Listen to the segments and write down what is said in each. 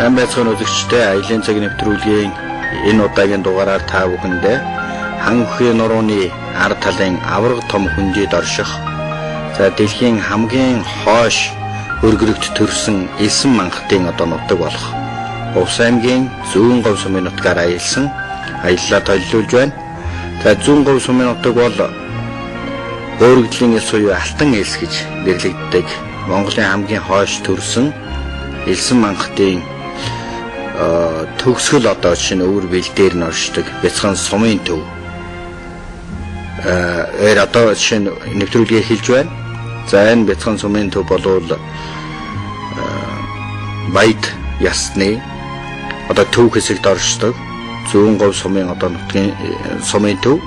Сайн байцгаана үзэгчдээ, аялын цаг нэвтрүүлгийн энэ удаагийн дугаараар та бүхэндээ Хан Үхийн нурууны ард талын аварга том хөндийд орших, за дэлхийн хамгийн хойш өргөрөгт төрсөн Элсэн мангатын одоо нутаг болох Увс аймгийн Зүүн говь сумын нутгаар аялсан аяллаа толилуулж байна. За Зүүн говь сумын нутаг бол өөрөгдлийн элс буюу алтан элс гэж нэрлэгддэг. Монголын хамгийн хойш төрсөн Элсэн мангатын төгсгөл одоо шинэ өвөр бил дээр нь оршдог бяцхан сумын төв. Ээр одоо шинэ нэвтрүүлгийг эхэлж байна. За энэ бяцхан сумын төв болвол баяд ясны одоо төв хэсэгт оршдог Зүүн говь сумын одоо нутгийн сумын төв.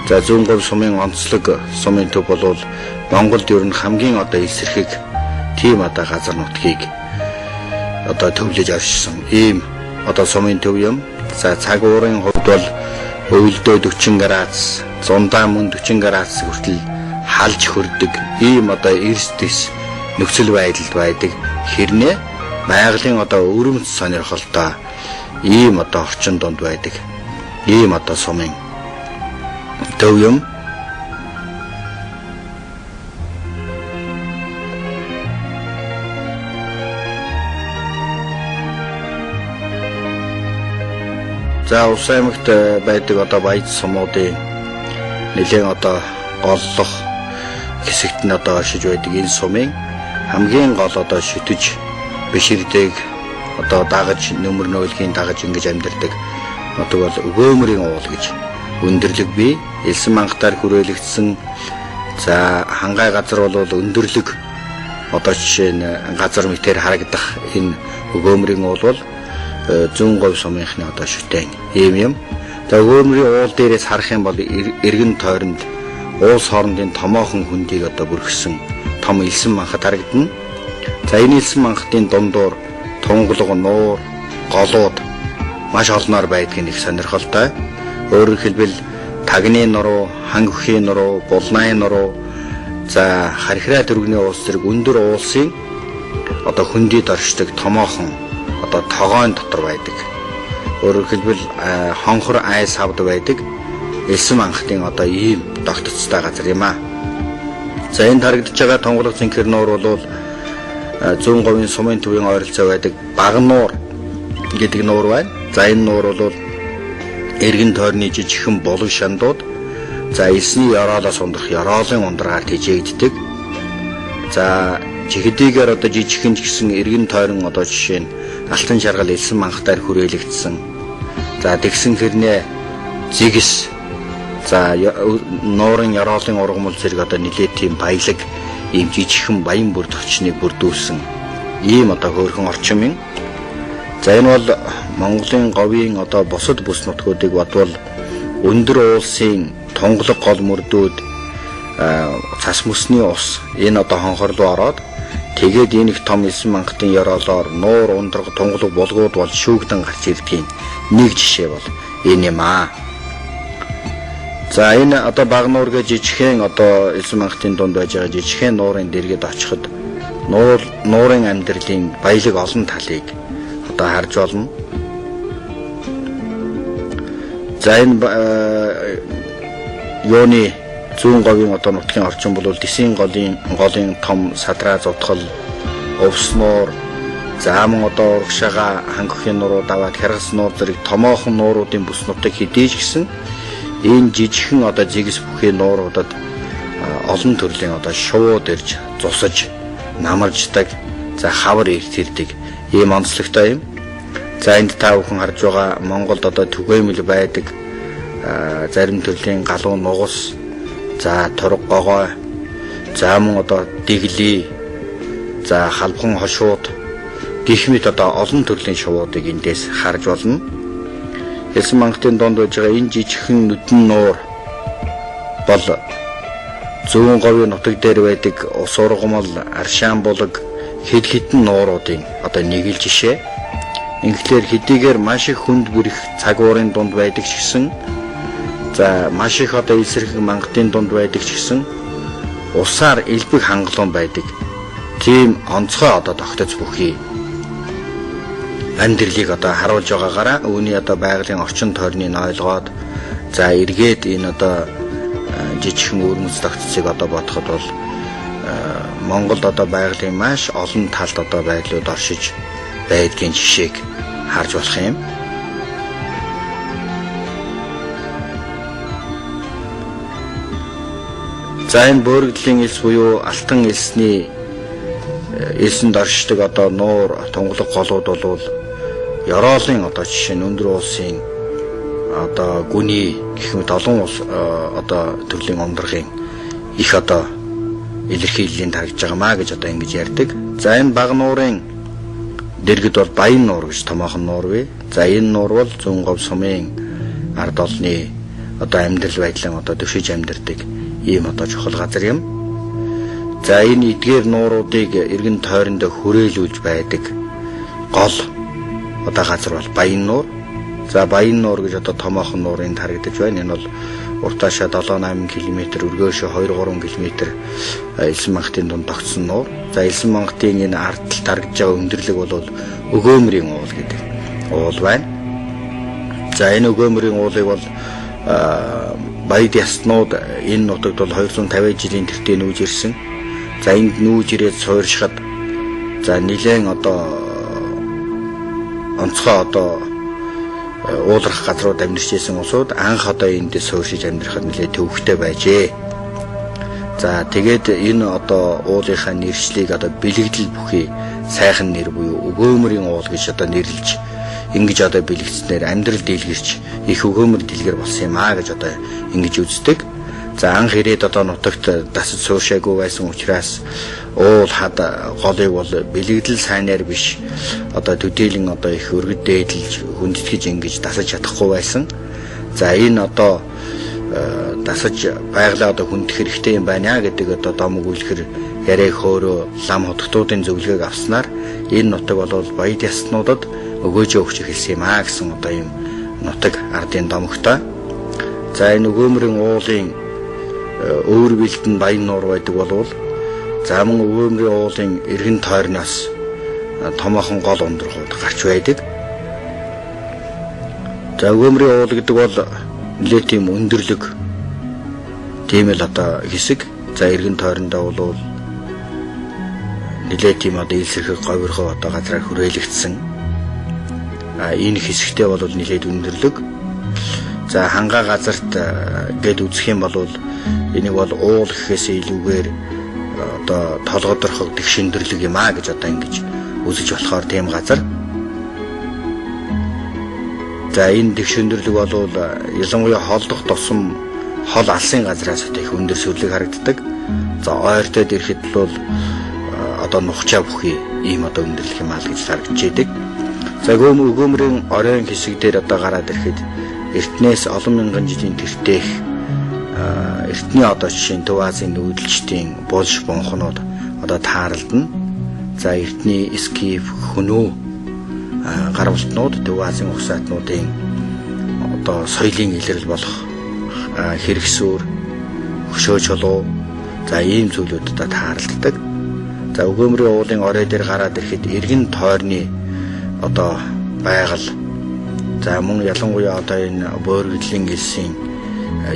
За Зүүн говь сумын онцлог сумын төв болвол Монголд ер нь хамгийн одоо эсэрхэг тийм одоо газар нутгийг одоо төвлөж оршсон ийм одоо сумын төв юм. За цаг уурын хувьд бол өвөлдөө 40 градус, зундаа мөн 40 градус хүртэл халж хөрдөг ийм одоо эрс дэс нөхцөл байдалд байдаг. Хэрнээ байгалийн одоо өрөмц сонирхолтой ийм одоо орчин донд байдаг. Ийм одоо сумын төв юм. За Увс аймагт байдаг одоо баяд сумуудын нэлээн одоо голлох хэсэгт нь одоо оршиж байдаг энэ сумын хамгийн гол одоо шүтэж биширдэг одоо дагаж нөмөр нөөлгийн дагаж ингэж амьдардаг нутаг бол Өгөөмөрийн уул гэж өндөрлөг бий. Элсэн мангатаар хүрээлэгдсэн. За хангай газар бол өндөрлөг одоо жишээ нь газар мэтэр харагдах энэ Өгөөмөрийн уул бол Зүүн говь сумынхны одоо шүтэн ийм юм. За Өгөөмөрийн уул дээрээс харах юм бол эргэн тойронд уулс хоорондын томоохон хөндийг одоо бүрхсэн том элсэн манхад харагдана. За энэ элсэн манхатын дундуур тунгалаг нуур, голууд маш олноор байдгийг их сонирхолтой. Өөрөөр хэлбэл Тагны нуруу, Хан Үхийн нуруу, Булнайн нуруу, за Хархираа дөрвний уус зэрэг өндөр уулсын одоо хөндийд оршдог томоохон одоо тогоон дотор байдаг. Өөрөөр хэлбэл хонхор айс хавд байдаг элсэн мангатын одоо ийм тогтцтой газар юм аа. За энд харагдаж байгаа тунгалаг цэнхэр нуур бол Зүүн говийн сумын төвийн ойролцоо байдаг Багнуур гэдэг нуур байна. За энэ нуур бол эргэн тойрны жижигхэн булаг шандууд за элсний ёроолоос ундрах ёроолын ундраар тэжээгддэг. За чихэдийгээр одоо жижигхэн ч гэсэн эргэн тойрон одоо жишээ нь алтан шаргал элсэн мангатаар хүрээлэгдсэн. За тэгсэн хэрнээ зигс за нуурын ёроолын ургамал зэрэг одоо нэлээд тийм баялаг ийм жижигхэн баян бүрд орчныг бүрдүүлсэн ийм одоо хөөрхөн орчин юм. За энэ бол Монголын говийн одоо бусад бүс нутгуудыг бодвол өндөр уулсын тунгалаг гол мөрдүүд цас мөсний ус энэ одоо хонхор руу ороод тэгээд энэ их том элсэн мангатын ёроолоор нуур ундраг тунгалаг булгууд бол шүүгдэн гарч ирдгийн нэг жишээ бол энэ юм аа. За энэ одоо баг нуур гэж жижигхэн одоо элсэн мангатын дунд байж байгаа жижигхэн нуурын дэргэд очиход нуурын амьдралын баялаг олон талыг одоо харж болно. За энэ юуны Зүүн говийн одоо нутгийн орчин бол Дэсийн голын том садраа зутгал, Увс нуур, за мөн одоо урагшаага Хангөхийн нуруу даваад Хяргас нуур зэрэг томоохон нууруудын бүс нутаг хэдий ч гэсэн энэ жижигхэн одоо зэгс бүхий нууруудад олон төрлийн одоо шувууд ирж зусаж намарждаг, за хавар ирт ирдэг ийм онцлогтой юм. За энд та бүхэн харж байгаа Монголд одоо түгээмэл байдаг зарим төрлийн галуу нугас, за тург гогой, за мөн одоо дигли, за халбган хошууд гэх мэт одоо олон төрлийн шувуудыг эндээс харж болно. Элсэн мангатын донд байж байгаа энэ жижигхэн нүдэн нуур бол зүүн говийн нутаг дээр байдаг ус ургамал, аршаан булаг хэд хэдэн нууруудын одоо нэг л жишээ. Инглээр хэдийгээр маш их хүнд бүрэх цаг уурын дунд байдаг ч гэсэн, за маш их одоо илсэрхэн мангатын дунд байдаг ч гэсэн усаар элбэг хангалуун байдаг. Тийм онцгой одоо тогтоц бүхий амьдралыг одоо харуулж байгаагаараа үүний одоо байгалийн орчин тойрныг ойлгоод, за эргээд энэ одоо жижигхэн өвөрмөц тогтцыг одоо бодоход бол Монголд одоо байгалийн маш олон талд одоо байдлууд оршиж байдгийн жишээг харж болох юм. За энэ бөөрөгдлийн элс буюу алтан элсний элсэнд оршдог одоо нуур тунгалаг голууд болвол Ёроолын одоо жишээ нь өндөр уулсын одоо гүний гэх мэт олон улс одоо төрлийн ундрахын их одоо илэрхийллийн тарагдж байгаа маа гэж одоо ингэж ярьдаг. За энэ баг нуурын дэргэд бол Баян нуур гэж томоохон нуур бий. За энэ нуур бол зүүн говь сумын ард олны одоо амьдрал байдлан одоо дөшөж амьдардаг ийм одоо чухал газар юм. За энэ эдгээр нууруудыг эргэн тойрондоо хүрээлүүлж байдаг гол одоо газар бол Баян нуур. За Баян нуур гэж одоо томоохон нуур энд харагдаж байна. Энэ бол уртаашаа 7-8 км, өргөөшөө 2-3 км Элсэн мангатын дунд тогтсон нуур. За Элсэн мангатын энэ ард талд харагдаж байгаа өндөрлөг бол Өгөөмрийн уул гэдэг уул байна. За энэ Өгөөмрийн уулыг бол баяд яснууд энэ нутагт бол 250 жилийн тэртээ нүүж ирсэн. За энд нүүж ирээд суурьшихад за нилээн одоо онцгой одоо уулрах газрууд амьдарч ирсэн улсууд анх одоо энд суурьшиж амьдрахад нилээ төвөгтэй байжээ. За тэгээд энэ одоо уулынхаа нэршлийг одоо бэлэгдэл бүхий сайхан нэр буюу Өгөөмрийн уул гэж одоо нэрлэж ингэж одоо бэлэгдснээр амьдрал дийлгэрч их өгөөмөр дэлгэр болсон юм аа гэж одоо ингэж үздэг. За анх ирээд одоо нутагт дасаж сууршаагүй байсан учраас уул хад голыг бол бэлэгдэл сайнаар биш одоо төдийлөн одоо их өргөд дээдэлж хүндэтгэж ингэж дасаж чадахгүй байсан. За энэ одоо дасаж байгалаа одоо хүндэх хэрэгтэй юм байна гэдэг одоо дом өгүүлэхэр яриа хөөрөө лам хутгтуудын зөвлөгөөг авснаар энэ нутаг бол баяд яснуудад өгөөжөө өгч эхэлсэн юм аа гэсэн одоо юм нутаг ардын домогтой. За энэ Өгөөмрийн уулын өөр бэлдэн Баян нуур байдаг болвол за мөн Өгөөмрийн уулын эргэн тойрноос томоохон гол ундрахууд гарч байдаг. За Өгөөмрийн уул гэдэг бол нэлээд тийм өндөрлөг тийм л одоо хэсэг. За эргэн тойрондоо бол нэлээд тийм одоо илсэрхэг говиргоо одоо газраар хүрээлэгдсэн. Энэ хэсэгтээ бол нэлээд өндөрлөг. За хангаа газарт гээд үзэх юм бол энийг бол уул гэхээс илүүгээр одоо толгодорхог тэгш өндөрлөг юм аа гэж одоо ингэж үзэж болохоор тийм газар. За энэ тэгш өндөрлөг бол ялангуяа холдох тусам хол алсын газраас одоо их өндөр сүрлэг харагддаг. За ойртоод ирэхэд бол одоо нухчаа бүхий ийм одоо өндөрлөх юм аа л гэж харагдаж идэг. За Өгөөмрийн оройн хэсэг дээр одоо гараад ирэхэд эртнээс олон мянган жилийн тэртээх эртний одоо жишээ нь Төв Азийн нүүдэлчдийн булш бунхнууд одоо тааралдана. За эртний скиф, хөнөө гарвалтнууд Төв Азийн угсаатнуудын одоо соёлын илрэл болох хэрэгсүүр, хөшөө чулуу, за ийм зүйлүүд одоо тааралддаг. За Өгөөмрийн уулын орой дээр гараад ирэхэд эргэн тойрны одоо байгаль, за мөн ялангуяа одоо энэ бөөргөдлийн элсийн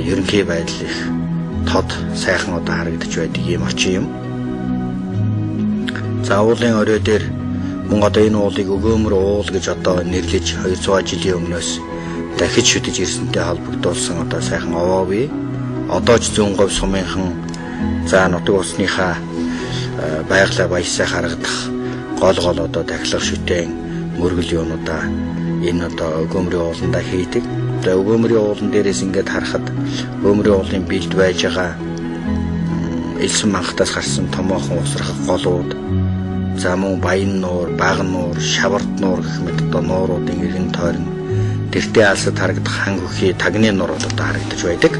ерөнхий байдал их тод сайхан одоо харагдаж байдаг ийм орчин юм. За уулын орой дээр мөн одоо энэ уулыг Өгөөмөр уул гэж одоо нэрлэж 200 жилийн өмнөөс дахиж шүтэж ирсэнтэй холбогдуулсан одоо сайхан овоо бий. Одоо ч зүүн говь сумынхан За нутаг усныхаа байгалаа баясаа харагдах гол гол одоо тахилга шүтээн мөргөл юунуудаа энэ одоо Өгөөмрийн ууландаа хийдэг. За Өгөөмрийн уулан дээрээс ингээд харахад Өгөөмрийн уулын бэлд байж байгаа элсэн манхтаас гарсан томоохон усрах голууд, за мөн Баян нуур, Баг нуур, Шавард нуур гэх мэт одоо нууруудын эргэн тойрон тэртээ алсад харагдах хан хөхий тагны нуурууд одоо харагдаж байдаг.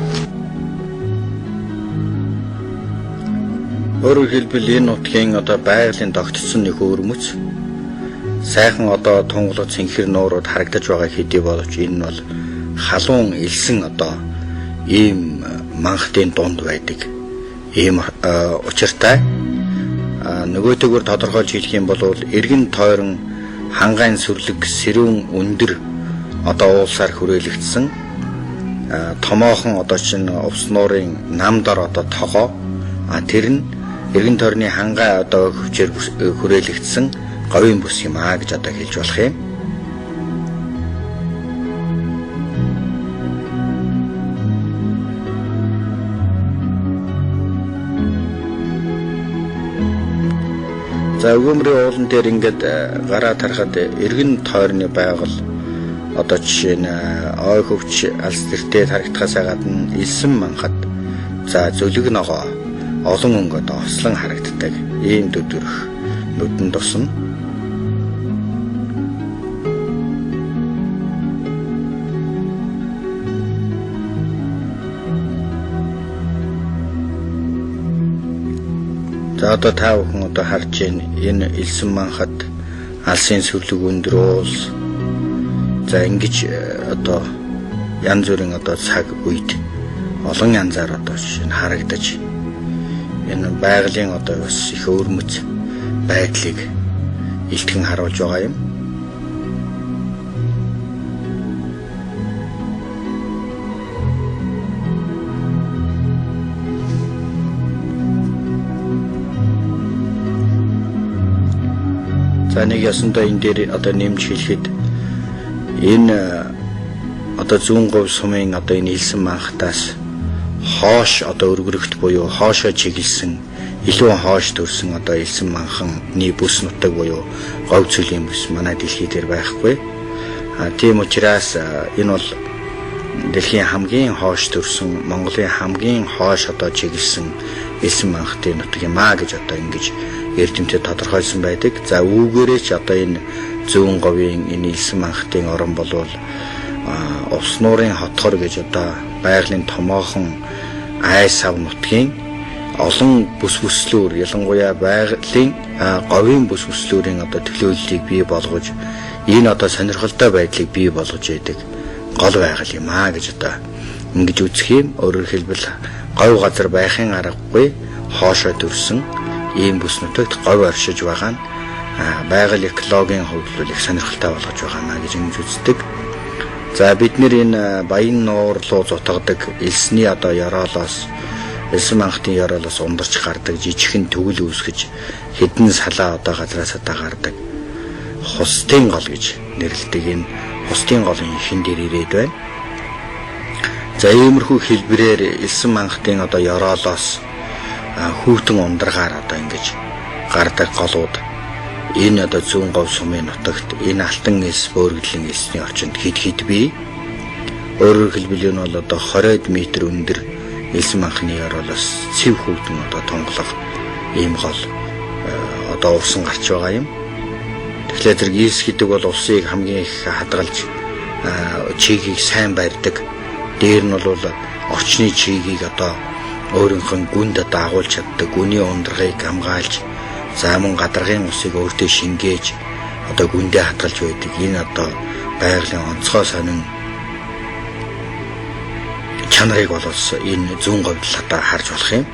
Өөрөөр хэлбэл энэ нутгийн одоо байгалийн тогтцсон нэг өвөрмөц сайхан одоо тунгалаг цэнхэр нуурууд харагдаж байгаа хэдий боловч энэ нь бол халуун элсэн одоо ийм манхтын дунд байдаг ийм учиртай. Нөгөөтэйгөр тодорхойлж хэлэх юм бол эргэн тойрон хангайн сүрлэг сэрүүн өндөр одоо уулсаар хүрээлэгдсэн томоохон одоо чинь увс нуурын нам дор одоо тогоо, тэр нь эргэн тойрны хангай одоо хөвчээр хүрээлэгдсэн говийн бүс юм аа гэж одоо хэлж болох юм. За Өгөөмрийн уулан дээр ингээд гараа тарахад эргэн тойрны байгаль одоо жишээ нь ой хөвч алс тэртээ харагдахаас гадна элсэн манхад за зөлөг ногоо олон өнгө одоо ослон харагддаг ийм дүдүрх нүдэн тусна. За одоо та бүхэн одоо харж байна энэ элсэн манхад алсын сүрлэг өндөр уул. За ингэж одоо янз бүрийн одоо цаг үед олон янзаар одоо жишээ нь харагдаж энэ байгалийн одоо бас их өвөрмөц байдлыг илтгэн харуулж байгаа юм. За нэг ясандаа энэ дээр одоо нэмж хэлэхэд энэ одоо зүүн говь сумын одоо энэ элсэн манхтаас хоош одоо өргөрөгт буюу хоошоо чиглэсэн илүү хоош төрсэн одоо элсэн манханы бүс нутаг буюу говь цөлийн бүс манай дэлхий дээр байхгүй. Тийм учраас энэ бол дэлхийн хамгийн хоош төрсэн, Монголын хамгийн хоош одоо чиглэсэн элсэн манхтын нутаг юм аа гэж одоо ингэж эрдэмтэд тодорхойлсон байдаг. За үүгээрээ ч одоо энэ зүүн говийн энэ элсэн манхтын орон болвол увс нуурын хотхор гэж одоо байгалийн томоохон айс ав нутгийн олон бүс бүслүүр, ялангуяа байгалийн говийн бүс бүслүүрийн одоо төлөөллийг бий болгож энэ одоо сонирхолтой байдлыг бий болгож яадаг гол байгаль юм аа гэж одоо ингэж үзэх юм. Өөрөөр хэлбэл говь газар байхын аргагүй хоошоо төрсөн ийм бүс нутагт говь оршиж байгаа нь байгаль экологийн хувьд бол их сонирхолтой болгож байгаа маа гэж ингэж үздэг. За бид нэр энэ Баян нуур руу зутгадаг элсний одоо ёроолоос элсэн манхтын ёроолоос ундарч гардаг жижигхэн төгөл үүсгэж хэдэн салаа одоо газраас одоо гардаг хустын гол гэж нэрлэдэг энэ хустын голын ихэн дээр ирээд байна. За иймэрхүү хэлбэрээр элсэн манхтын одоо ёроолоос хүүтэн ундаргаар одоо ингэж гардаг голууд энэ одоо зүүн говь сумын нутагт энэ алтан элс бөөргөдлийн элсний орчинд хэд хэд бий. Өөрөөр хэлбэл энэ бол одоо 20 метр өндөр элсэн манхны ёроолоос цэв хүүтэн одоо тунгалаг ийм гол одоо урсан гарч байгаа юм. Тэгэхээр зэрэг элс гэдэг бол усыг хамгийн их хадгалж чигийг сайн барьдаг. Дээр нь бол орчны чигийг одоо өөрийнх нь гүнд одоо агуулж чаддаг, гүний ундрагыг хамгаалж, за мөн гадаргын усыг өөртөө шингээж одоо гүндээ хадгалж байдаг. Энэ одоо байгалийн онцгой сонин чанарыг бол энэ зүүн говьд одоо харж болох юм.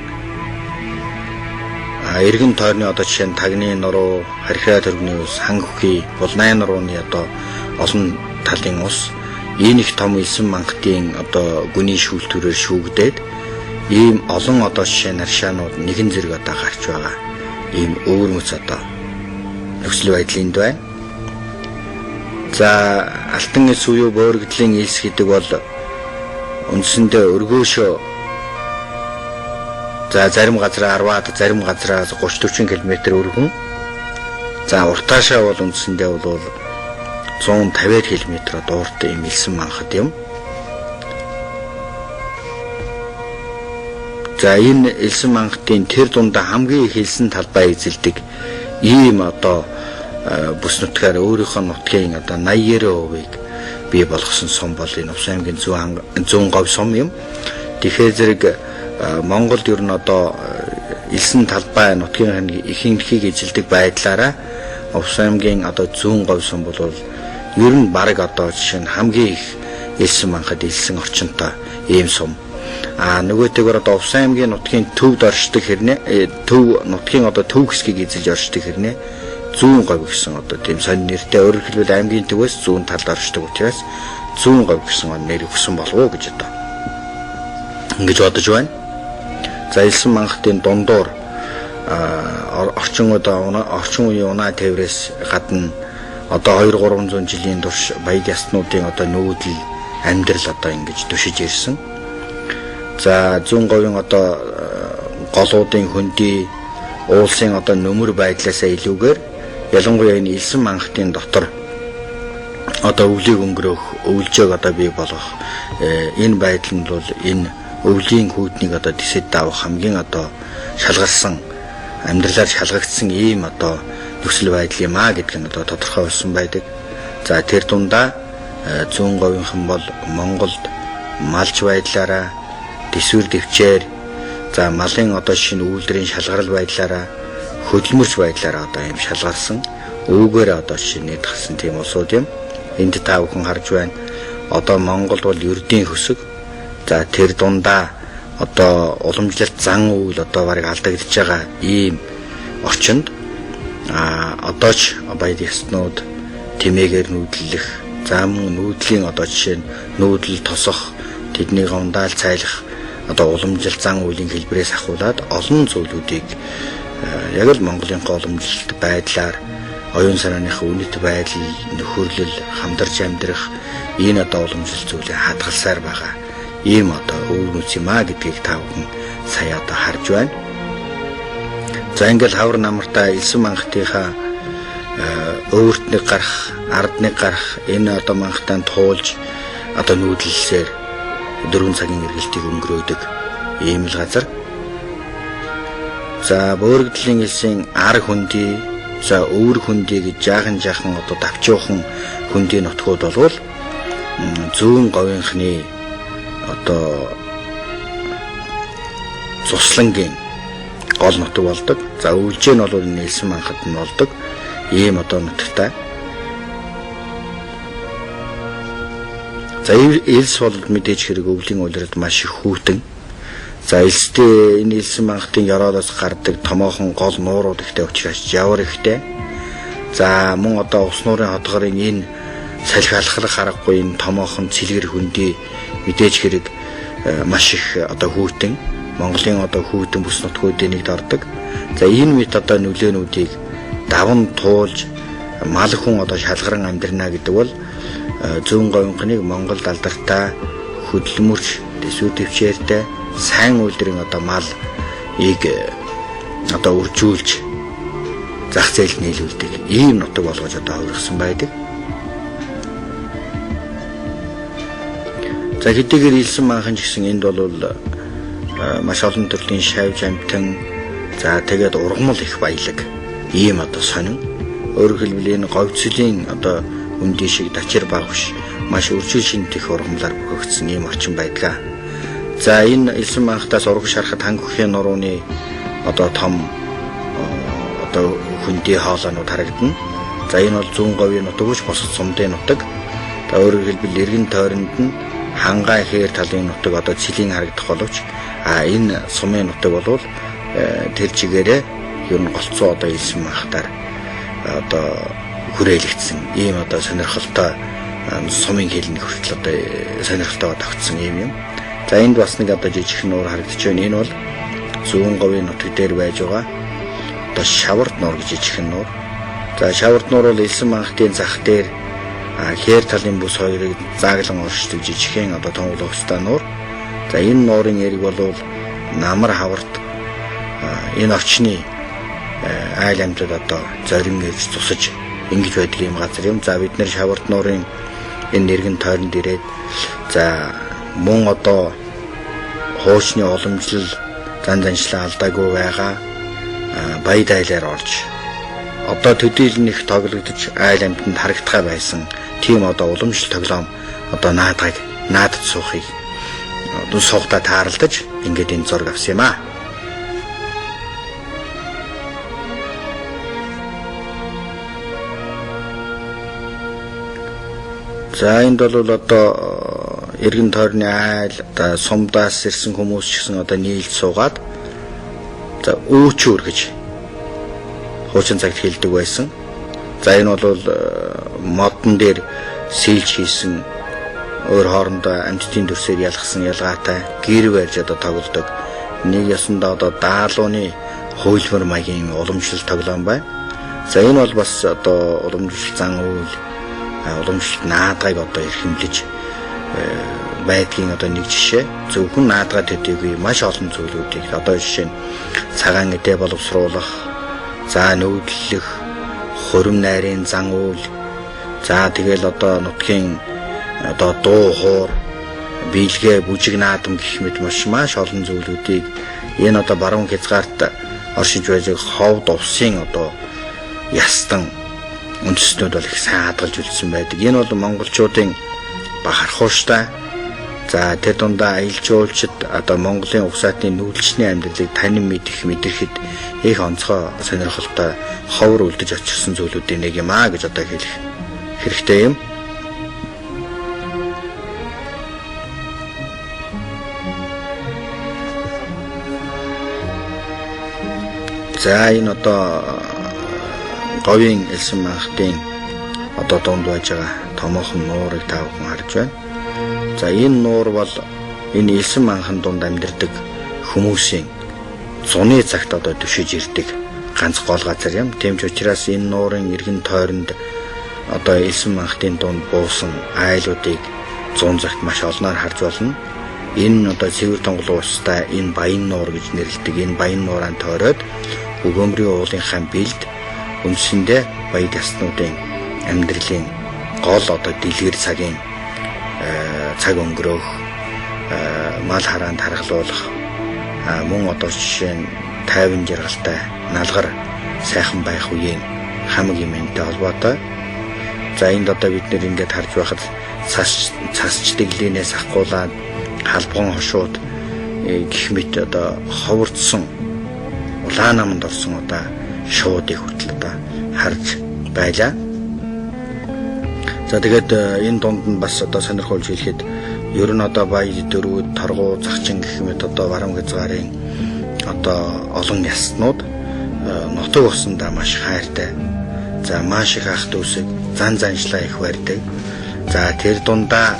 Эргэн тойрны одоо жишээ нь Тагны нуруу, Хархиа төргөний ус, Хан хөхий, Булнай нурууны одоо олон талын ус энэ их том элсэн манхтын одоо гүний шүүлтүүрээр шүүгдээд ийм олон одоо жишээ наршаанууд нэгэн зэрэг одоо гарч байгаа. Ийм өвөрмөц одоо нөхцөл байдлын энд байна. За алтан элс буюу бөөргөдлийн элс гэдэг бол үндсэндээ өргөөшөө За зарим газараа 10-аад, зарим газараа 30-40 км өргөн. За уртаашаа бол үндсэндээ бол 150 км дууртай юм элсэн манхад юм. За энэ элсэн манхтын тэр дундаа хамгийн их элсэн талбай эзэлдэг ийм одоо бүс нутгаар өөрийнхөө нутгийн одоо 89%-ийг бий болгосон сум бол энэ Увс аймгийн зүүн говь сум юм. Тэгэхээр зэрэг Монголд ер нь одоо элсэн талбай нутгийн ихэнхийг эзэлдэг байдлаараа Увс аймгийн одоо зүүн говь сум бол ер нь бараг одоо жишээ нь хамгийн их элсэн манхад элсэн орчинтой ийм сум. А нөгөөтэйгөр одоо Увс аймгийн нутгийн төвд оршдог хэрнээ төв нутгийн одоо төв хэсгийг эзэлж оршдог хэрнээ зүүн говь гэсэн одоо тийм сонь нэртэй, өөрөөр хэлбэл аймгийн төвөөс зүүн талд оршдог учраас зүүн говь гэсэн нэр өгсөн болов уу гэж одоо ингэж бодож байна. За элсэн манхтын дундуур орчин үеийн унаа тээврээс гадна одоо 2-300 жилийн турш баяд ястнуудын одоо нүүдэл амьдрал одоо ингэж түшиж ирсэн. За зүүн говийн одоо голуудын хөндий уулсын одоо нөмөр байдлаасаа илүүгээр ялангуяа энэ элсэн манхтын дотор одоо өвлийг өнгөрөөх, өвлжөөг одоо бий болгох энэ байдал нь бол энэ өвлийн хүүднийг одоо тэсэд давах хамгийн одоо шалгарсан амьдралаар шалгагдсан ийм одоо нөхцөл байдал юм а гэдг нь одоо тодорхой болсон байдаг. За тэр дундаа зүүн говийнхан бол Монголд малч байдлаараа төсвөр дэвчээр, за малын одоо шинэ үйлдвэрийн шалгарал байдлаараа хөдөлмөрч байдлаараа одоо ийм шалгарсан өвгөөр одоо шинэ нэгдсэн тийм улсууд юм. Энд та бүхэн харж байна. Одоо Монгол бол ердийн хөсөг. За тэр дундаа одоо уламжлалт зан үйл одоо барыг алдагдж байгаа ийм орчинд одоо ч баяд ястнууд тэмээгээр нүүдлэх, за мөн нүүдлийн одоо жишээ нь нүүдэл тосох, тэднийг ундаал цайлах одоо уламжлалт зан үйлийн хэлбэрээс ахуулаад олон зүйлүүдийг яг л Монголынхоо уламжлалт байдлаар оюун санааныхаа үнэт байдал, нөхөрлөл, хамтарч амьдрах энэ одоо уламжлалт зүйлийг хадгалсаар байгаа ийм одоо өвөр нүц юм а гэдгийг та бүхэн сая одоо харж байна. За ингээл хавар намартаа элсэн манхтынхаа өвөрт нэг гарах, ард нэг гарах энэ одоо манхтаа туулж одоо нүүдлэлсээр 4 цагийн эргэлтийг өнгөрөөдөг ийм л газар. За бөөрөгдлийн элсийн ар хөндий, за өвөр хөндий гэж жаахан жаахан одоо давчуухан хөндий нутгууд болвол зүүн говийнхны одоо цуслангийн гол нутаг болдог. За өвлжээ нь бол энэ элсэн манхад нь болдог ийм одоо нутагтай. За элс бол мэдээж хэрэг өвлийн улиралд маш их хүйтэн. За элстэй энэ элсэн манхтын ёроолоос гардаг томоохон гол нуурууд ихтэй учраас жавар ихтэй. За мөн одоо ус нуурын хотгорын энэ салхи алхлах аргагүй энэ томоохон цэлгэр хөндий мэдээж хэрэг маш их одоо хүйтэн. Монголын одоо хүйтэн бүс нутгуудын нэгд ордог. За энэ мэт одоо нөлөөнүүдийг даван туулж мал хүн одоо шалгаран амьдрна гэдэг бол зүүн говийнхныг Монголд алдартай хөдөлмөрч, төсвөр төвчээртэй сайн үйлдвэрийн одоо малыг одоо үржүүлж зах зээлд нийлүүлдэг ийм нутаг болгож одоо хувиргасан байдаг. За хэдийгээр элсэн манхан ч гэсэн энд бол маш олон төрлийн шавж амтан, за тэгээд ургамал их баялаг ийм одоо сонин. Өөрөөр хэлбэл энэ говьцлийн одоо үндий шиг дачир багш маш үржил шинтэх ургамлаар бөхөгдсөн ийм орчин байдаг. За энэ элсэн манхтаас урагш харахад ханг хөхийн нурууны одоо том одоо хөндий хоолойнууд харагдана. За энэ бол зүүн говийн нутаг биш бусад сумдын нутаг. За өөрөөр хэлбэл эргэн тойронд нь хангай хээр талын нутаг одоо цэлийн харагдах боловч энэ сумын нутаг бол тэр чигээрээ ер нь голцоо одоо элсэн манхтаар одоо хүрээлэгдсэн ийм одоо сонирхолтой сумын хэлний хүртэл одоо сонирхолтойгоо тогтсон ийм юм. За энд бас нэг одоо жижигхэн нуур харагдаж байна. Энэ бол зүүн говийн нутаг дээр байж байгаа одоо шаварт нуур гэж жижигхэн нуур. За шаварт нуур бол элсэн манхтын зах дээр хээр талын бүс хоёрыг зааглан оршдог жижигхэн одоо тунгалагчтай нуур. За энэ нуурын эрг бол намар хаварт Энэ орчны айл амьтад одоо зорин ирж тусаж ингэж байдаг юм газар юм. За бид нэр Шавард нуурын энэ нэргэн тойронд ирээд за мөн одоо хуучны уламжлал зан заншлаа алдаагүй байгаа баяд айлаар орж одоо төдийлөн их тоглогдож айл амьтанд харагдхаа байсан тийм одоо уламжлал тоглоом одоо наадгыг наадад суухыг одоо суухдаа тааралдаж ингээд энэ зураг авсан юм аа. За энд бол одоо эргэн тойрны айл одоо сумдаас ирсэн хүмүүс ч гэсэн одоо нийлж суугаад за өөчөөр гэж хуучин цагт хэлдэг байсан. За энэ бол модон дээр сэлж хийсэн өөр хоорондоо амьтдын дүрсээр ялгсан ялгаатай гэр барьж одоо тоглодог. Нэг ясандаа одоо даалууны хуйлмар маягийн уламжлал тоглоом байна. За энэ бол бас одоо уламжлал зан үйл уламжлалт наадгыг одоо эрхэмлэж байдгийн одоо нэг жишээ. Зөвхөн наадгаа төдийгүй маш олон зүйлүүдийг одоо жишээ нь цагаан эдээ боловсруулах, за нүүдлэх, хурим найрын зан үйл, за тэгэл одоо нутгийн одоо дуу хуур, биелгээ, бүжиг наадам гэх мэт маш олон зүйлүүдийг энэ одоо баруун хязгаарт оршиж байдаг ховд увсын одоо ястан үндэстнүүд бол их сайн хадгалж үлдсэн байдаг. Энэ бол монголчуудын бахархууштай. За тэр дундаа аялал жуулчид одоо Монголын угсаатны нүүдэлчний амьдралыг танин мэдэх мэдрэхэд их онцгой сонирхолтой ховор үлдэж очирсан зүйлүүдийн нэг юм аа гэж одоо хэлэх хэрэгтэй юм. За энэ одоо говийн элсэн манхтын одоо дунд байж байгаа томоохон нуурыг та бүхэн харж байна. За энэ нуур бол энэ элсэн манхан дунд амьдардаг хүмүүсийн зуны цагт одоо түшиж ирдэг ганц гол газар юм. Тийм ч учраас энэ нуурын эргэн тойронд одоо элсэн манхтын дунд буусан айлуудыг зун цагт маш олноор харж болно. Энэ одоо цэвэр тонголон устай энэ Баян нуур гэж нэрлэдэг. Энэ Баян нуураа тойроод Өгөөмрийн уулынхаа бэлд үндсэндээ баяд яснуудын амьдралын гол одоо дэлгэр цагийн цаг өнгөрөөх, мал хараанд харгалуулах, мөн одоо жишээ нь тайван жаргалтай налгар сайхан байх үеийн хамаг юмнтэй холбоотой. За энд одоо бид нэр ингээд харж байхад цасч дэглэнээс ахгуулаад халбган хошууд гэх мэт одоо ховорцсон улаан наманд орсон одоо шуудыг хүртэл одоо харж байлаа. За тэгээд энэ дунд нь бас одоо сонирхолж хэлэхэд ер нь одоо баяд дөрүүд, торгуу, захчин гэх мэт одоо баруун хязгаарын одоо олон яснууд нутаг усандаа маш хайртай. За маш их ах дүүсэг зан заншлаа их барьдаг. За тэр дундаа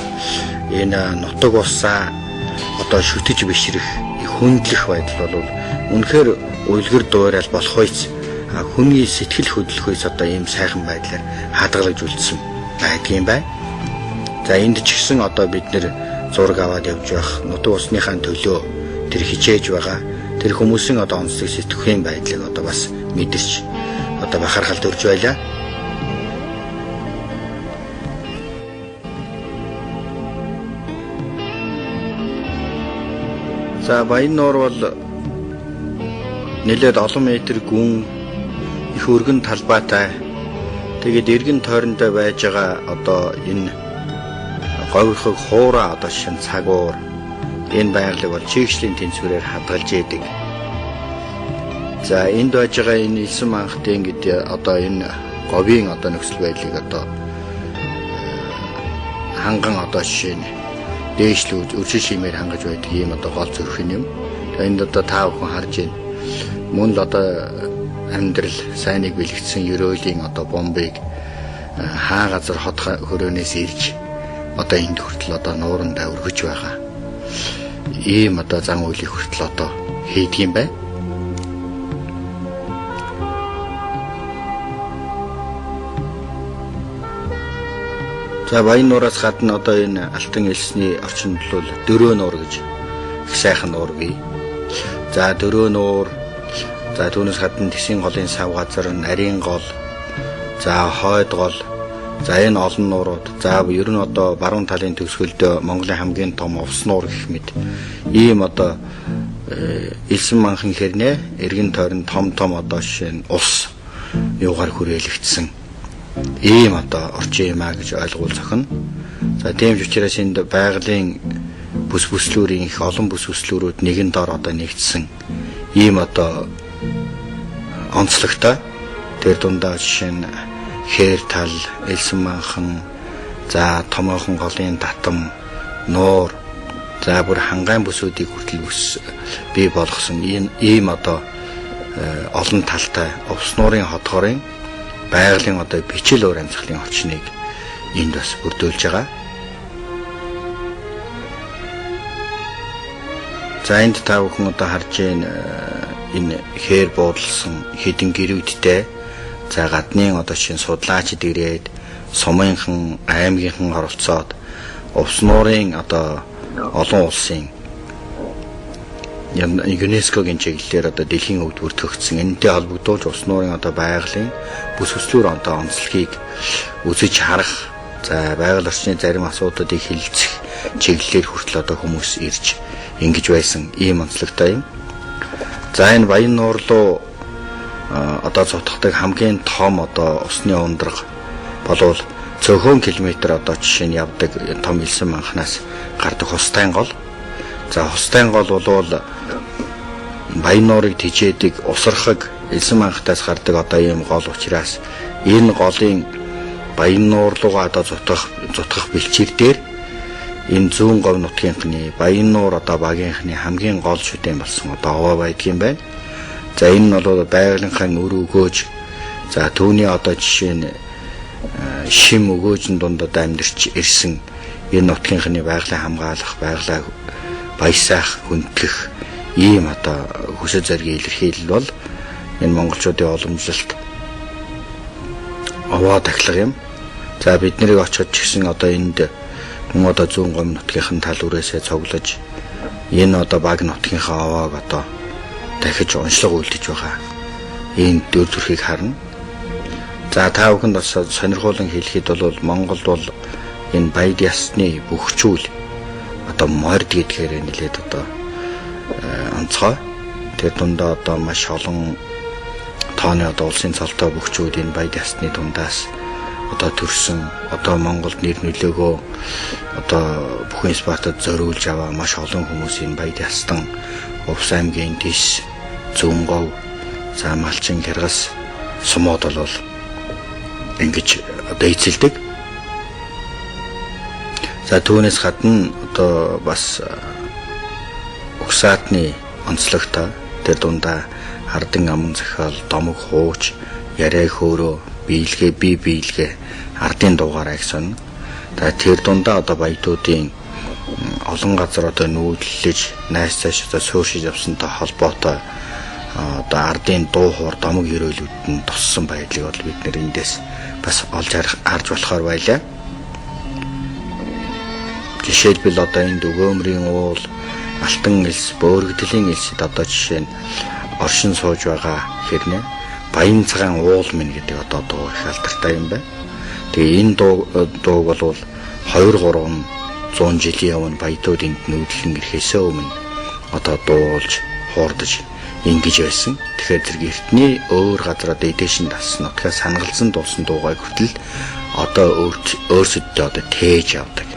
энэ нутаг усаа одоо шүтэж бишрэх, хүндлэх байдал бол үнэхээр уйлгэр дуурал болох үйц хүний сэтгэл хөдлөхөөс одоо ийм сайхан байдлаар хадгалж үлдсэн байдгийн байна. За энд ч гэсэн одоо бид нэр зураг аваад явж байх нутаг усныхаа төлөө тэр хичээж байгаа тэр хүмүүсийн одоо онцлог сэтгэхийн байдлыг одоо бас мэдэрч одоо бахархалд өрж байлаа. За Баян нуур бол нэлээд олон метр гүн их өргөн талбайтай. Тэгээд эргэн тойрондоо байж байгаа одоо энэ говьрхог хуурай одоо шин цагуур энэ байгалыг бол чигшлийн тэнцвэрээр хадгалж идэг. За энд байж байгаа энэ элсэн манхтын гэдэг одоо энэ говийн одоо нөхцөл байдлыг одоо ханган одоо жишээ нь дээшлүүд өршин шимээр хангаж байдаг ийм одоо гол зүрх юм. Тэгээ энд одоо та бүхэн харж байна. Мөн л одоо амьдрал сайныг бэлэгдсэн ерөөлийн одоо бомбыг хаа газар хот хөрөөнөөс ирж одоо энд хүртэл одоо нуурандаа өргөж байгаа. Ийм одоо зан үйлийг хүртэл одоо хийдэг юм байна. За Баян нуураас гадна одоо энэ алтан элсний орчинд бол дөрөө нуур гэж их сайхан нуур бий. За дөрөө нуур, За түүнээс гадна Тэсийн голын сав газар, Нарийн гол, за Хойд гол, за энэ олон нуурууд, за ер нь одоо баруун талын төгсгөлдөө Монголын хамгийн том увс нуур гэх мэт ийм одоо элсэн манхан хэрнээ эргэн тойрон том том одоо жишээ нь ус юугаар хүрээлэгдсэн ийм одоо орчин юм а гэж ойлгуул зохино. За тийм ч учраас энд байгалийн бүс бүслүүрийн их олон бүс бүслүүрүүд нэгэн дор одоо нэгдсэн ийм одоо онцлогтой. Тэр дундаа жишээ нь хээр тал, элсэн манхан, за томоохон голын татам, нуур, за бүр хангайн бүсүүдийг хүртэл бүс бий болгосон ийм одоо олон талтай увс нуурын хотгорын байгалийн одоо бичил уур амьсгалын орчныг энд бас бүрдүүлж байгаа. За энд та бүхэн одоо харж байна энэ хээр буудалсан хэдэн гэрүүдтэй, за гаднын одоо шин судлаачид ирээд сумынхан, аймгийнхан оролцоод увс нуурын одоо олон улсын ЮНЕСКО-гийн чиглэлээр одоо дэлхийн өвд бүртгэгдсэн энэтэй холбогдуулж увс нуурын одоо байгалийн бүс бүслүүр одоо онцлогийг үзэж харах, за байгаль орчны зарим асуудлуудыг хэлэлцэх чиглэлээр хүртэл одоо хүмүүс ирж ингэж байсан ийм онцлогтой юм. За энэ Баян нуур руу одоо цутгадаг хамгийн том одоо усны ундраг болвол цөөхөн километр одоо жишээ нь явдаг том элсэн манхнаас гардаг Хустайн гол. За Хустайн гол болвол Баян нуурыг тижээдэг усархаг элсэн манхтаас гардаг одоо ийм гол учраас энэ голын Баян нуур руугаа одоо зутгах бэлчээр дээр энэ зүүн говь нутгийнхны Баян нуур одоо багийнхны хамгийн гол шүтэн болсон одоо овоо байдгийн байна. За энэ нь бол байгалийнхаа үр өгөөж, за түүний одоо жишээ нь шим өгөөжн дунд одоо амьдарч ирсэн энэ нутгийнхны байгалыг хамгаалах, байгалаа баясаах, хүндэтгэх ийм одоо хүсэл зоригийн илэрхийлэл бол энэ монголчуудын уламжлалт овоо тахилга юм. За бид нарыг очиход ч гэсэн одоо энд мөн одоо зүүн говь нутгийнхан тал үрээсээ цуглаж энэ одоо баг нутгийнхаа овоог одоо дахиж уншлага үлдэж байгаа. Энэ дөр зүрхийг харна. За та бүхэнд бас сонирхолтой хэлэхэд бол Монголд бол энэ баяд ясны бөхчүүл одоо морд гэдгээр нэлээд одоо онцгой. Тэр дундаа одоо маш олон тооны одоо улсын цолтой бөхчүүд энэ баяд ясны дундаас одоо төрсөн, одоо Монголд нэр нөлөөгөө одоо бүхэн Спартад зориулж аваа маш олон хүмүүс энэ баяд ястан Увс аймгийн Тис, Зүүнговь, за Малчин, Киргиз сумууд бол ингэж одоо эзэлдэг. За түүнээс гадна одоо бас угсаатны онцлогтой тэр дундаа хардан аман зохиол, домог хууч, яриа хөөрөө, биелгээ, бие биелгээ, ардын дугаар агсан. За тэр дундаа одоо баядуудын олон газар одоо нүүдлэж, найс цааш одоо сууршиж явсантай холбоотой одоо ардын дуу хоор домог ерөөлүүд нь туссан байдлыг бол бид нэр эндээс бас олж харж болохоор байлаа. Жишээлбэл одоо энд өгөөмрийн уул, алтан элс, бөөргөдлийн элсэд одоо жишээ нь оршин сууж байгаа хэрнээ Баян цагаан уул минь гэдэг одоо дуу их алдартай юм байна. Тэгээ энэ дууг бол 2 3 100 жилийн өмнө баядууд энд нүүдлэн ирэхээсээ өмнө одоо дуулж, хуурдаж ингэж байсан. Тэгэхээр зэрэг эртний өөр газар одоо эдэшин тассан нутгаас сангалзан дуусан дуугай хүртэл одоо өөрсөддөө одоо тээж явдаг.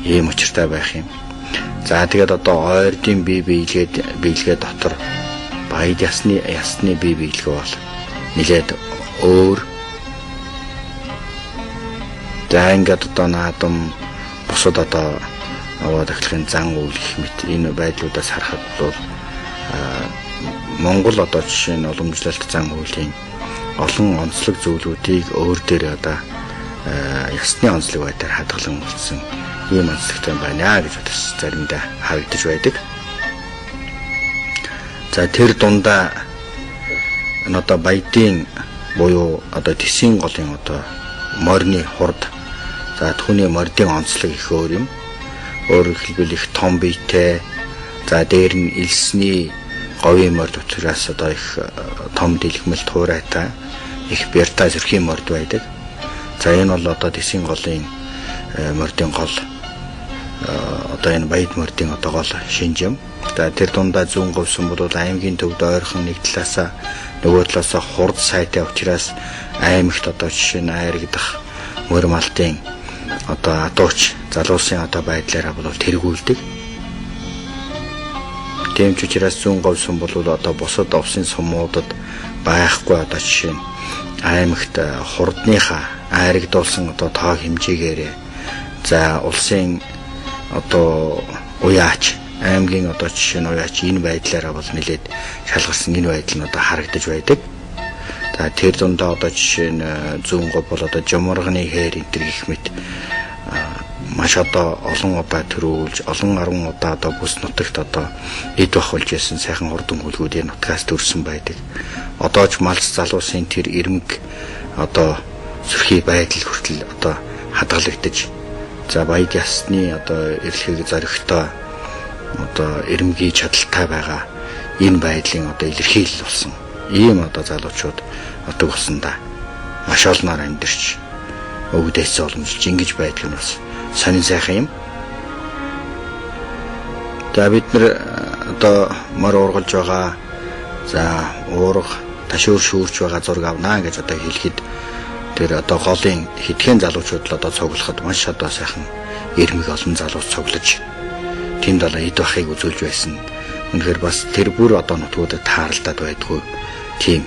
Ийм учиртай байх юм. За тэгээд одоо ойрдын бие биелгээ дотор баяд ясны бие биелгээ бол нэлээд өөр. За ингээд одоо наадам бусад одоо овоо тахилгын зан үйл гэх мэт энэ байдлуудаас харахад бол Монгол одоо жишээ нь уламжлалт зан үйлийн олон онцлог зүйлүүдийг өөр дээр одоо ясны онцлог байдлаар хадгалан үлдсэн ийм онцлогтой байна гэж бас заримдаа харагдаж байдаг. За тэр дундаа одоо баядын буюу одоо Тэсийн голын одоо морины хурд, за түүний мордын онцлог их өөр юм. Өөрөөр хэлбэл их том биетэй, за дээр нь элсний говийн морд учраас одоо их том дэлгэмэл туурайтай их бяртай сөрхийн морд байдаг. За энэ бол одоо Тэсийн голын мордын гол одоо энэ Баяд мордын одоо гол шинж юм. За тэр дундаа зүүн говьсон бол аймгийн төвд ойрхон нэг талаасаа нөгөө талаасаа хурд сайтай учраас аймагт одоо жишээ нь айрагдах мөр малтын одоо адууч залуусын одоо байдлаараа бол тэргүүлдэг. Тийм ч учраас зүүн говьсон бол одоо бусад овсын сумуудад байхгүй одоо жишээ нь аймагт хурдныхаа айрагдуулсан одоо тоо хэмжээгээрээ за улсын одоо уяач аймгийн одоо жишээ нь уяач энэ байдлаараа бол нэлээд шалгарсан энэ байдал нь одоо харагдаж байдаг. За тэр дундаа одоо жишээ нь зүүн говь бол одоо жумарганы хээр энэ төр гэх мэт маш одоо олон удаа төрүүлж олон 10 удаа одоо бүс нутагт одоо эд бах болж исэн сайхан хурдан хүлгүүдийн нутгаас төрсэн байдаг. Одоо ч малц залуусын тэр ирмэг одоо сөрхий байдал хүртэл одоо хадгалагдаж за баяд ясны одоо эрэлхэг зоригтой одоо ирмэгийн чадaltaй байгаа энэ байдлын одоо илэрхийлэл болсон. Ийм одоо залуучууд отог усандаа маш олноор амьдарч өвдөөс уламжилж ингэж байдаг нь бас сонин сайхан юм. За бид нар одоо мор уургалж байгаа за уурга ташуур шүүрч байгаа зураг авнаа гэж одоо хэлэхэд тэр одоо голын хэдхэн залуучууд л одоо цуглахад маш одоо сайхан ирмэг олон залуус цуглаж тэнд одоо эд бахыг үзүүлж байсан. Үнэхээр бас тэр бүр одоо нутгуудад тааралдаад байдгүй тийм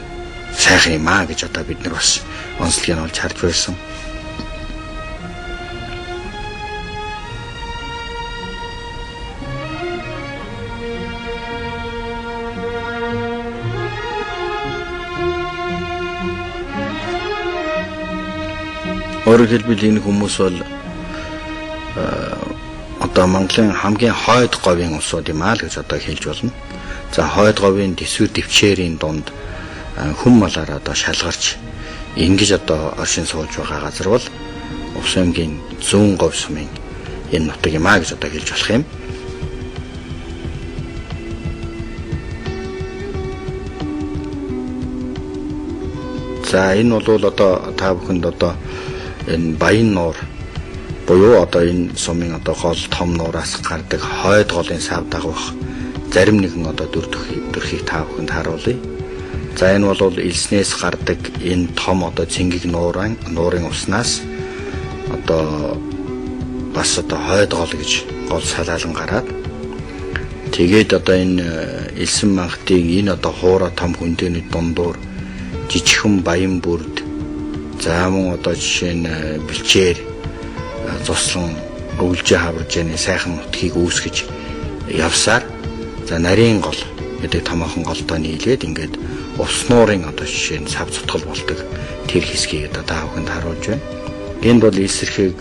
сайхан юм аа гэж одоо бид нар бас онцлогийг олж харж байсан. Өөрөөр хэлбэл энэ хүмүүс бол одоо Монголын хамгийн хойд говийн улсууд юм аа л гэж одоо хэлж болно. За хойд говийн төсвөр дэвчээрийн дунд хүн малаар одоо шалгарч ингэж одоо оршин сууж байгаа газар бол Увс аймгийн зүүн говь сумын энэ нутаг юм аа гэж одоо хэлж болох юм. За энэ бол одоо та бүхэнд одоо энэ Баян нуур буюу одоо энэ сумын одоо гол том нуураас гардаг хойд голын сав дагуух зарим нэгэн одоо дүрхийг та бүхэнд харуулъя. За энэ бол элснээс гардаг энэ том одоо цэнгэг нуурын уснаас одоо бас одоо хойд гол гэж гол салаалan гараад тэгээд одоо энэ элсэн манхтын энэ одоо хуура том хөндөөний дундуур жижигхэн баян бүрд за мөн одоо жишээ нь бэлчээр цуслан өвлжээ хаваржааны сайхан нутгийг үүсгэж явсаар за нарийн гол гэдэг томоохон голдоо нийлээд ингээд ус нуурын одоо жишээ нь сав цутгал болдог тэр хэсгийг одоо та бүхэнд харуулж байна. Энд бол элсэрхэг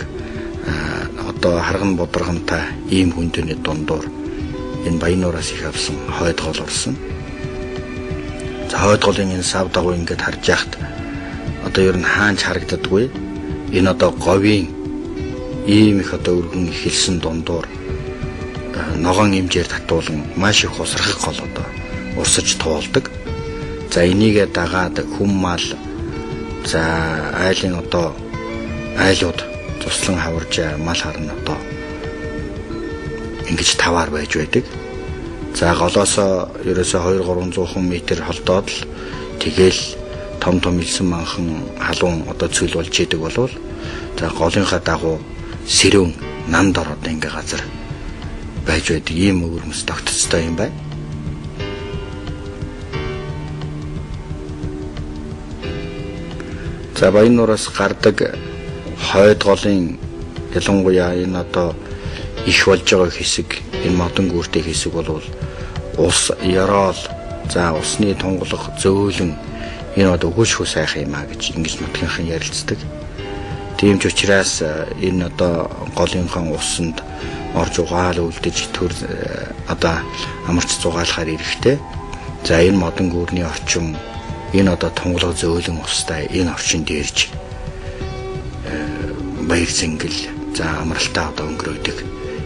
одоо харган бударгантай ийм хөндөөний дундуур энэ баян нуураас их авсан хойд гол орсон. За хойд голын энэ сав дагуу ингээд харж яхад одоо ер нь хаанч харагддаггүй. Энэ одоо говийн ийм их одоо өргөн эхэлсэн дундуур ногоон имжээр татуулан маш их усрахыг гол одоо урсаж туулдаг. За энийгээ дагаад хүм мал за айлын одоо айлууд туслан хаварж мал харна одоо ингэж таваар байж байдаг. За голоосоо ерөөсөө 2-300 метр холдоод л тэгэл том том элсэн манхан халуун одоо цөл болж идэг болвол за голынхаа дагуу сэрүүн нанд ороод ингээ газар байж байдаг ийм өвөрмөс тогтцтой юм байна. За Баян нуураас гардаг хойд голын ялангуяа энэ одоо их болж байгаа хэсэг энэ модон гүртэй хэсэг бол ус ёроол за усны тунгалах зөөлөн энэ одоо өгөөшхөө сайхан юм а гэж ингэж нутгийнхын ярилцдаг. Тийм ч учраас энэ одоо голынхон усанд орж угаал үлдэж төр одоо амарч зугаалахаар эрэхтэй. За энэ модон гүрний орчин энэ одоо тунгалаг зөөлөн устай энэ орчин дээрж баяр зингэл за амралтаа одоо өнгөрөөдөг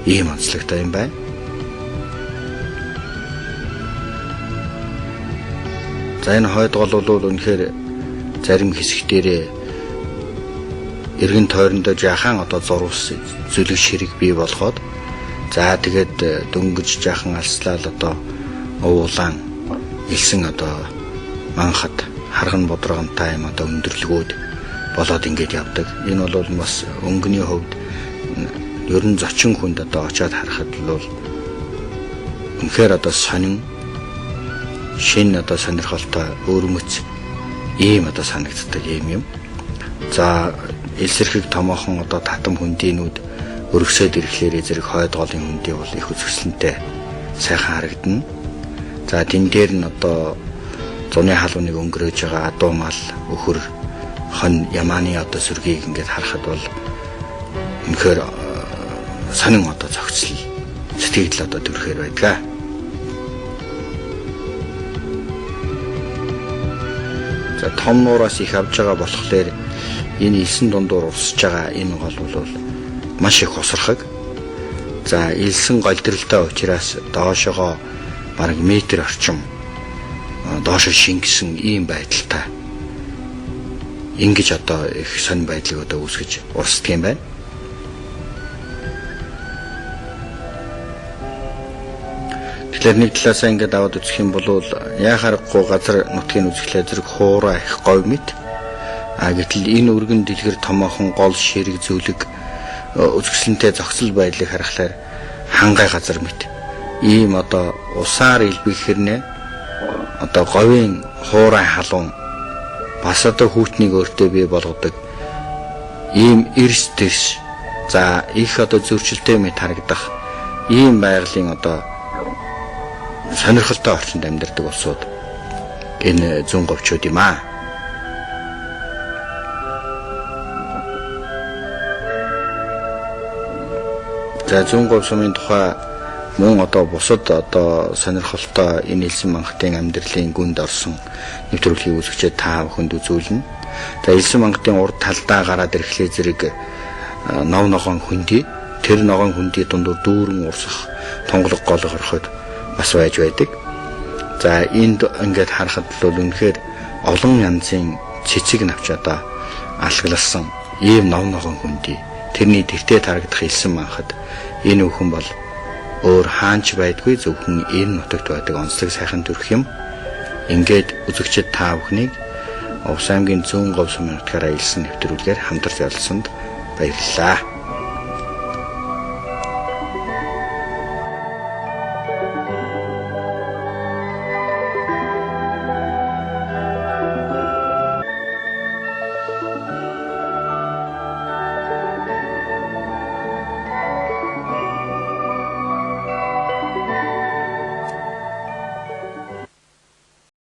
ийм онцлогтой юм байна. За энэ хойд гол бол үнэхээр зарим хэсэг дээрээ эргэн тойрондоо жаахан одоо зурвас зүлэг ширэг бий болгоод за тэгээд дөнгөж жаахан алслаал одоо уулаан элсэн одоо манхад харган бодрогонтай юм одоо өндөрлгүүд болоод ингээд явдаг. Энэ бол бас өнгөний хувьд ер нь зочин хүнд одоо очиод харахад бол үнэхээр одоо сонин шинэ одоо сонирхолтой өвөрмөц ийм одоо санагддаг ийм юм. За элсэрхэг томоохон одоо татам хөндийнүүд өргөсөөд ирэхлээрээ зэрэг хойд голын хөндий бол их үзэсгэлэнтэй сайхан харагдана. За тэн дээр нь одоо зуны халууныг өнгөрөөж байгаа адуу мал өхөр хон ямааны одоо сүргийг ингээд харахад бол үнэхээр сонин одоо зохицол сэтгэгдэл одоо төрөхээр байдаг. За том нуураас их авж байгаа болохоор энэ элсэн дундуур урсж байгаа энэ гол бол маш их хусархаг. За элсэн голдролтой учраас доошогоо бараг метр орчим доошо шингэсэн ийм байдалтай. Ингэж одоо их сонин байдлыг одоо үүсгэж урсдаг юм байна. Тэгэхээр нэг талаасаа ингээд аваад үзэх юм бол яа харахгүй газар нутгийн үзэхлээр зэрэг хуурай их говь мэт. А гэтэл энэ өргөн дэлгэр томоохон гол ширэг зүлэг үзэсгэлэнтэй зохицол байдлыг харахлаар хангай газар мэт. Ийм одоо усаар илбэг хэрнээ одоо говийн хуурай халуун бас одоо хүүтнийг өөртөө бий болгодог ийм эрс тэрс за их одоо зөрчилтэй мэт харагдах ийм байгалийн одоо сонирхолтой орчинд амьдардаг улсууд энэ зүүн говьчууд юм аа. За зүүн говь сумын тухай мөн одоо бусад одоо сонирхолтой энэ элсэн мангатын амьдралын гүнд орсон нэвтрүүлгийг үзэгчид та бүхэнд үзүүлнэ. За элсэн мангатын урд талдаа гараад ирэхлээр зэрэг нов ногоон хөндий тэр ногоон хөндий дундуур дүүрэн урсах тунгалаг гол орхиод бас байж байдаг. За энд ингээд харахад бол үнэхээр олон янзын цэцэг навч одоо алглалсан ийм нов ногоон хөндий тэрний тэртээ тарагдах элсэн манхад энэ бүхэн бол өөр хаанч байдгүй зөвхөн энэ нутагт байдаг онцлог сайхан төрх юм. Ингээд үзэгчид та бүхнийг Увс аймгийн Зүүн говь сумын нутгаараа элсэн нэвтрүүлгээр хамтарч оролцсонд баярлалаа.